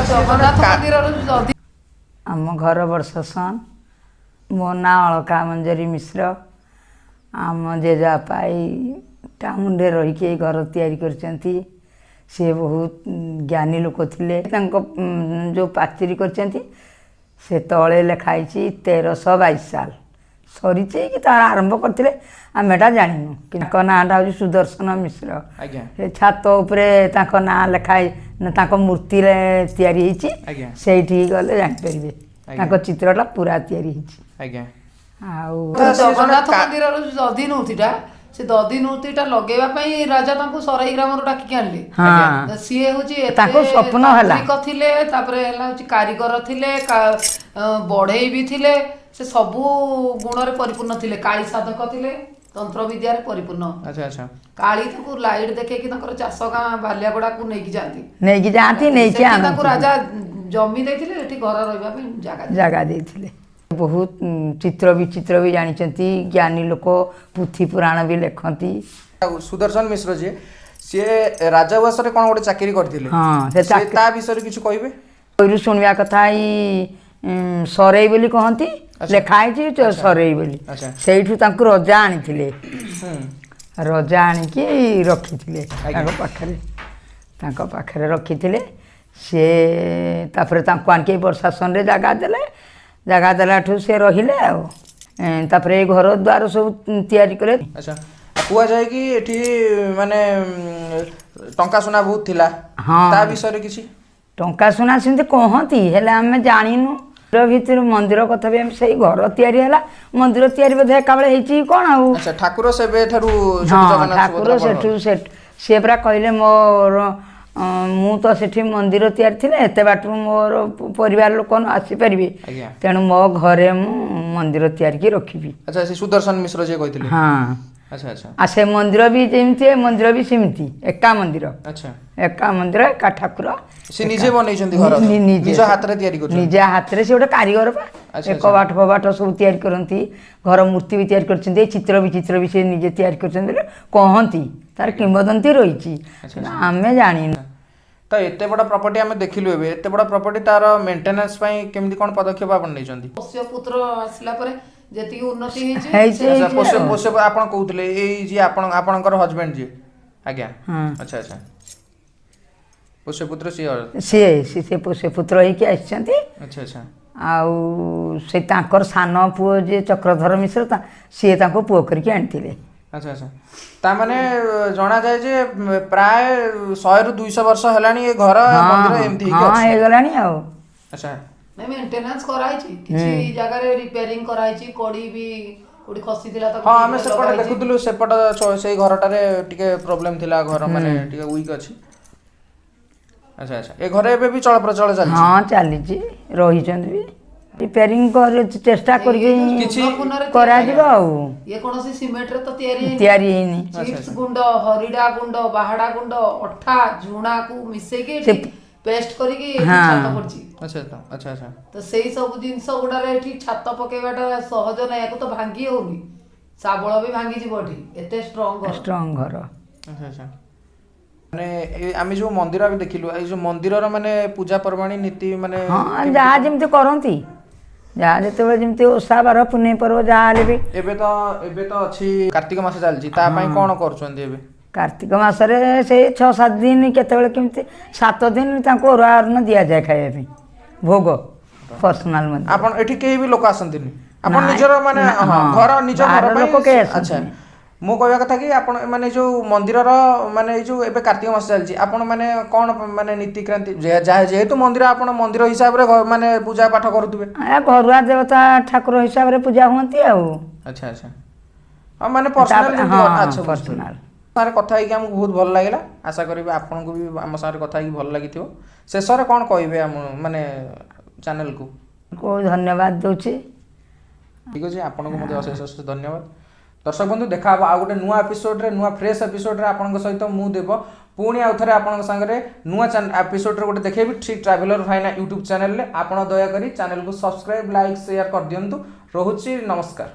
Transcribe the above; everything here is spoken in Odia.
ଜଗନ୍ନାଥ ମନ୍ଦିରର ଯୋଉ ଆମ ଘର ବର୍ଷସନ। ମୋ ନାଁ ଅଳକା ମଞ୍ଜରୀ ମିଶ୍ର। ଆମ ଜେଜେବାପା ଏଇ ଟାଉନରେ ରହିକି ଏଇ ଘର ତିଆରି କରିଛନ୍ତି। ସିଏ ବହୁତ ଜ୍ଞାନୀ ଲୋକ ଥିଲେ। ତାଙ୍କ ଯେଉଁ ପାଚେରୀ କରିଛନ୍ତି, ସେ ତଳେ ଲେଖା ହେଇଛି 1322 ସାଲ ସରିଛି କି ତାର ଆରମ୍ଭ କରିଥିଲେ, ଆମେ ଏଟା ଜାଣିନୁ। ତାଙ୍କ ନାଁଟା ହେଉଛି ସୁଦର୍ଶନ ମିଶ୍ର। ସେ ଛାତ ଉପରେ ତାଙ୍କ ନାଁ ଲେଖା ହେଇ, ତାଙ୍କ ମୂର୍ତ୍ତିରେ ତିଆରି ହେଇଛି। ସେଇଠିକି ଗଲେ ଜାଣିପାରିବେ। ତାଙ୍କ ଚିତ୍ରଟା ପୁରା ତିଆରି ହେଇଛି। ଆଉ ଜଗନ୍ନାଥ ମନ୍ଦିରର ଯୋଉ ଦଧି ନଉତିଟା, ସେ ଦଧି ନଉତିଟା ଲଗେଇବା ପାଇଁ ରାଜା ତାଙ୍କୁ ସରାଇ ଗ୍ରାମରୁ ଡାକିକି ଆଣିଲେ। ସିଏ ହଉଛି ତାଙ୍କୁ ସ୍ୱପ୍ନ ହେଲା। ତାନ୍ତ୍ରିକ ଥିଲେ, ତାପରେ ହେଲା ହଉଛି କାରିଗର ଥିଲେ, ବଢେଇ ବି ଥିଲେ। ସେ ସବୁ ଗୁଣରେ ପରିପୂର୍ଣ୍ଣ ଥିଲେ। କାଳୀ ସାଧକ ଥିଲେ, ତନ୍ତ୍ର ବିଦ୍ୟାରେ ପରିପୂର୍ଣ୍ଣ। ଆଚ୍ଛା ଆଚ୍ଛା। କାଳୀ ତାଙ୍କୁ ଲାଇଟ୍ ଦେଖେଇକି ତାଙ୍କର ଚାଷ ଗାଁ ବାଲିଆଗୋଡାକୁ ନେଇକି ଯାଆନ୍ତି। ନେଇକି ଯାଆନ୍ତି, ନେଇକି ସେଠି ତାଙ୍କୁ ରାଜା ଜମି ଦେଇଥିଲେ, ଏଠି ଘର ରହିବା ପାଇଁ ଜାଗା ଜାଗା ଦେଇଥିଲେ। ବହୁତ ଚିତ୍ର ବିଚିତ୍ର ବି ଜାଣିଛନ୍ତି, ଜ୍ଞାନୀ ଲୋକ, ପୁଥି ପୁରାଣ ବି ଲେଖନ୍ତି। ଆଉ ସୁଦର୍ଶନ ମିଶ୍ର ଯିଏ, ସିଏ ରାଜଉଆସରେ କଣ ଗୋଟେ ଚାକିରି କରିଥିଲେ? ହଁ, ସେ ସେ ତା ବିଷୟରେ କିଛି କହିବେ? ଶୁଣିବା କଥା ଏଇ ସରେଇ ବୋଲି କହନ୍ତି, ଲେଖା ହେଇଛି ସରେଇ ବୋଲି। ସେଇଠୁ ତାଙ୍କୁ ରଜା ଆଣିଥିଲେ। ରଜା ଆଣିକି ରଖିଥିଲେ ତାଙ୍କ ପାଖରେ, ତାଙ୍କ ପାଖରେ ରଖିଥିଲେ ସେ। ତାପରେ ତାଙ୍କୁ ଆଣିକି ଏଇ ବର୍ଷାସନରେ ଜାଗା ଦେଲେ। ଜାଗା ଦେଲାଠୁ ସେ ରହିଲେ। ଆଉ ତାପରେ ଏଇ ଘର ଦ୍ୱାର ସବୁ ତିଆରି କଲେ। ଆଚ୍ଛା, କୁହାଯାଏ କି ଏଠି ମାନେ ଟଙ୍କା ସୁନା ବହୁତ ଥିଲା? ହଁ। ତା ବିଷୟରେ କିଛି? ଟଙ୍କା ସୁନା ସେମିତି କହନ୍ତି, ହେଲେ ଆମେ ଜାଣିନୁ। ଭିତରେ ମନ୍ଦିର କଥା ବି ଆମେ ସେଇ ଘର ତିଆରି ହେଲା, ମନ୍ଦିର ତିଆରି ବୋଧେ ଏକାବେଳେ ହେଇଛି କଣ ଆଉ। ଆଚ୍ଛା, ଠାକୁର ସେବେଠାରୁ? ହଁ, ଠାକୁର ସେଠୁ। ସିଏ ପରା କହିଲେ, ମୋର ମୁଁ ତ ସେଠି ମନ୍ଦିର ତିଆରି ଥିଲେ ଏତେ ବାଟରୁ ମୋର ପରିବାର ଲୋକ ଆସିପାରିବେ, ତେଣୁ ମୋ ଘରେ ମୁଁ ମନ୍ଦିର ତିଆରିକି ରଖିବି। ଆଚ୍ଛା, ସେ ସୁଦର୍ଶନ ମିଶ୍ର ଯିଏ କହିଥିଲେ? ହଁ। ଆଚ୍ଛା ଆଚ୍ଛା। ଆଉ ସେ ମନ୍ଦିର ବି ଯେମିତି, ଏ ମନ୍ଦିର ବି ସେମିତି, ଏକା ମନ୍ଦିର। ଏକା ମନ୍ଦିର, ଏକା ଠାକୁର। ସେ ନିଜେ ବନେଇଛନ୍ତି ଘର? ନିଜ ହାତରେ ତିଆରି କରିଛନ୍ତି? ନିଜ ହାତରେ। ସେ ଗୋଟେ କାରିଗର ପା। କବାଟ ଫବାଟ ସବୁ ତିଆରି କରନ୍ତି, ଘର ମୂର୍ତ୍ତି ବି ତିଆରି କରିଛନ୍ତି, ଚିତ୍ର ବିଚିତ୍ର ବି ସେ ନିଜେ ତିଆରି କରିଛନ୍ତି ବୋଲି କହନ୍ତି। ତାର କିମ୍ବଦନ୍ତୀ ରହିଛି, ଆମେ ଜାଣିନୁ। ତ ଏତେ ବଡ଼ ପ୍ରପର୍ଟି ଆମେ ଦେଖିଲୁ ଏବେ, ଏତେ ବଡ଼ ପ୍ରପର୍ଟି, ତାର ମେଣ୍ଟେନାନ୍ସ ପାଇଁ କେମିତି କଣ ପଦକ୍ଷେପ ଆପଣ ନେଇଛନ୍ତି? ପୋଷ୍ୟ ପୁତ୍ର ଆସିଲା ପରେ ଯେତିକି ଉନ୍ନତି ହେଇଛି। ପୋଷ୍ୟ ଆପଣ କହୁଥିଲେ ଏଇ ଯିଏ ଆପଣ ଆପଣଙ୍କର ହଜବେଣ୍ଡ ଯିଏ? ଆଜ୍ଞା। ଆଚ୍ଛା ଆଚ୍ଛା, ପୋଷ୍ୟ ପୁତ୍ର ସିଏ? ସିଏ ସେ ପୋଷ୍ୟ ପୁତ୍ର ହେଇକି ଆସିଛନ୍ତି। ଆଚ୍ଛା ଆଚ୍ଛା। ଆଉ ସେ ତାଙ୍କର ସାନ ପୁଅ ଯିଏ ଚକ୍ରଧର ମିଶ୍ର, ସିଏ ତାଙ୍କୁ ପୁଅ କରିକି ଆଣିଥିଲେ। ଆଚ୍ଛା ଆଚ୍ଛା, ତା ମାନେ ଜଣାଯାଏ ଯେ ପ୍ରାୟ 100ରୁ 200 ବର୍ଷ ହେଲାଣି ଏ ଘର ମନ୍ଦିର ଏମିତି ହେଇକି ହେଇଗଲାଣି ଆଉ। ଆଚ୍ଛା। ମେଣ୍ଟେନାନ୍ସ କରାହେଇଛି, କିଛି ଜାଗାରେ ରିପେୟାରିଂ କରାହେଇଛି, କଡି ବି କୋଉଠି ଖସିଥିଲା। ହଁ, ଆମେ ସେପଟେ ଦେଖୁଥିଲୁ, ସେପଟ ସେଇ ଘରଟାରେ ଟିକେ ପ୍ରୋବ୍ଲେମ ଥିଲା, ଘର ମାନେ ଟିକେ ୱିକ୍ ଅଛି। ଆଚ୍ଛା ଆଚ୍ଛା, ଏ ଘରେ ଏବେ ବି ଚଳପ୍ରଚଳ ଚାଲିଛି? ହଁ, ଚାଲିଛି, ରହିଛନ୍ତି ବି। ରିପେୟାରିଂ ଚେଷ୍ଟା କରିକି କିଛି କରାଯିବ। ଆଉ ଇଏ କୌଣସି ସିମେଣ୍ଟରେ ତ ତିଆରି ତିଆରି ହେଇନି। ଚିପ୍ସ ଗୁଣ୍ଡ, ହରିଡା ଗୁଣ୍ଡ, ବାହାଡା ଗୁଣ୍ଡ, ଅଠା, ଝୁଣାକୁ ମିଶେଇକି ପେଷ୍ଟ କରିକି ଛାତ ପଡିଛି। ଆଚ୍ଛା ଆଚ୍ଛା ଆଚ୍ଛା। ତ ସେଇ ସବୁ ଜିନିଷ ଗୁଡାରେ ଏଠି ଛାତ ପକେଇବାଟା ସହଜ ନାହିଁ। ୟାକୁ ତ ଭାଙ୍ଗି ହଉନି, ଶାବଳ ବି ଭାଙ୍ଗିଯିବ ଏଠି, ଏତେ ଷ୍ଟ୍ରଙ୍ଗ ଷ୍ଟ୍ରଙ୍ଗ ଘର। ଆଚ୍ଛା ଆଚ୍ଛା, ମାନେ ଆମେ ଯୋଉ ମନ୍ଦିର ବି ଦେଖିଲୁ, ଏଇ ଯୋଉ ମନ୍ଦିରର ମାନେ ପୂଜା ପର୍ବାଣୀ ନୀତି ମାନେ? ହଁ, ଯାହା ଯେମିତି କରନ୍ତି, ଯାହା ଯେତେବେଳେ ଯେମିତି ଓଷା ବାର ପୁନେଇ ପର୍ବ ଯାହା ହେଲେ ବି। ଏବେ ତ ଅଛି କାର୍ତ୍ତିକ ମାସ ଚାଲିଛି, ତା ପାଇଁ କଣ କରୁଛନ୍ତି ଏବେ? କାର୍ତ୍ତିକ ମାସରେ ସେଇ 6 7 ଦିନ, କେତେବେଳେ କେମିତି 7 ଦିନ ତାଙ୍କୁ ଅରୁଆ ଅନ୍ନ ଦିଆଯାଏ ଖାଇବା ପାଇଁ, ଭୋଗ ପର୍ସନାଲ। ଆପଣ ଏଠି କେହି ବି ଲୋକ ଆସନ୍ତିନି? ଆପଣ ନିଜର ମାନେ ଘର, ନିଜ ଘର ଲୋକ କେହି? ଆଚ୍ଛା, ମୁଁ କହିବା କଥା କି ଆପଣ ମାନେ ଯୋଉ ମନ୍ଦିରର ମାନେ ଏଇ ଯୋଉ ଏବେ କାର୍ତ୍ତିକ ମାସ ଚାଲିଛି, ଆପଣ ମାନେ କଣ ମାନେ ନୀତିକ୍ରାନ୍ତି, ଯେହେତୁ ମନ୍ଦିର, ଆପଣ ମନ୍ଦିର ହିସାବରେ ମାନେ ପୂଜା ପାଠ କରୁଥିବେ? ଘରୁଆ ଦେବତା ଠାକୁର ହିସାବରେ ପୂଜା ହୁଅନ୍ତି ଆଉ। ଆଚ୍ଛା ଆଚ୍ଛା, ମାନେ ପର୍ସନାଲ? ଆଚ୍ଛା, ପର୍ସନାଲ। ସାଙ୍ଗରେ କଥା ହେଇକି ଆମକୁ ବହୁତ ଭଲ ଲାଗିଲା। ଆଶା କରିବି ଆପଣଙ୍କୁ ବି ଆମ ସାଙ୍ଗରେ କଥା ହେଇକି ଭଲ ଲାଗିଥିବ। ଶେଷରେ କ'ଣ କହିବେ ଆମ ମାନେ ଚ୍ୟାନେଲକୁ? ଧନ୍ୟବାଦ ଦେଉଛି। ଠିକ୍ ଅଛି, ଆପଣଙ୍କୁ ମଧ୍ୟ ଅଶେଷ ଅଶେଷ ଧନ୍ୟବାଦ। ଦର୍ଶକ ବନ୍ଧୁ, ଦେଖା ହେବ ଆଉ ଗୋଟେ ନୂଆ ଏପିସୋଡ଼ରେ, ନୂଆ ଫ୍ରେଶ୍ ଏପିସୋଡ଼ରେ ଆପଣଙ୍କ ସହିତ। ମୁଁ ଦେବ ପୁଣି ଆଉ ଥରେ ଆପଣଙ୍କ ସାଙ୍ଗରେ ନୂଆ ଏପିସୋଡ଼ରେ ଗୋଟେ ଦେଖେଇବି ଠିକ୍ ଟ୍ରାଭେଲର ଭାଇନା ୟୁଟ୍ୟୁବ୍ ଚ୍ୟାନେଲରେ। ଆପଣ ଦୟାକରି ଚ୍ୟାନେଲକୁ ସବସ୍କ୍ରାଇବ୍, ଲାଇକ୍, ସେୟାର କରିଦିଅନ୍ତୁ। ରହୁଛି, ନମସ୍କାର।